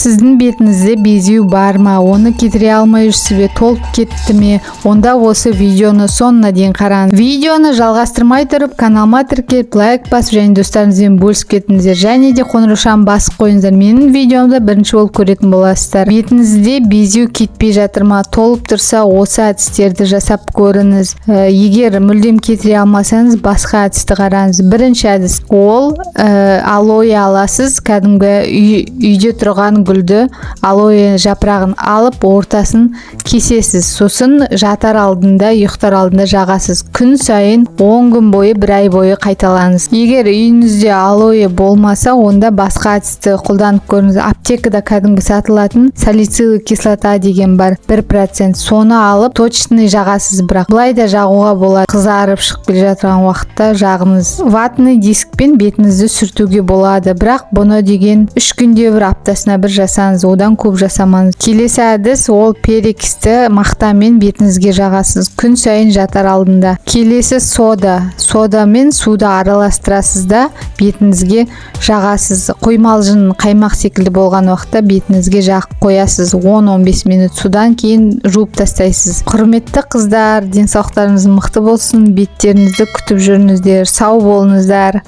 Сіздің бетіңізде безеу бар ма? Оны кетіре алмай жүрсіз бе? Толып кетті ме? Онда осы видеоны соңына дейін қараңыз. Видеоны жалғастырмай тұрып, каналыма тіркеліп, лайк басып және достарыңызбен бөлісіп кетіңіздер. Және де қоңыраушаны басып қойыңыздар. Менің видеомды бірінші болып көретін боласыздар. Бетіңізде безеу кетпей жатыр ма? Толып тұрса, осы әдістерді жасап көріңіз. Егер мүлдем кетіре алмасаңыз, басқа әдісті қараңыз. Бірінші әдіс ол алоэ аласыз, кәдімгі үйде тұрған гүлді, алоэ жапырағын алып, ортасын кесесіз. Сосын жатар алдында, ұйықтар алдында жағасыз. Күн сайын 10 күн бойы, бір ай бойы қайталаңыз. Егер үйіңізде алоэ болмаса, онда басқа әдісті қолданып көріңіз. Аптекада кәдімгі сатылатын салициловый кислота деген бар, 1%. Соны алып, точный жағасыз, бірақ былай да жағуға болады. Қызарып шығып келе жатқан уақытта жағыңыз. Ватный дискпен бетіңізді сүртуге болады, бірақ бұны деген 3 күнде бір, аптасына бір жасаңыз, одан көп жасамаңыз. Келесі әдіс ол перекисті мақтамен бетіңізге жағасыз күн сайын жатар алдында. Келесі сода. Сода мен суды араластырасыз да, бетіңізге жағасыз. Қоймалжың қаймақ секілді болған уақытта бетіңізге жағып қоясыз 10-15 минут, содан кейін жуып тастайсыз. Құрметті қыздар, денсаулықтарыңыз мықты болсын, беттеріңізді күтіп жүріңіздер. Сау болыңыздар.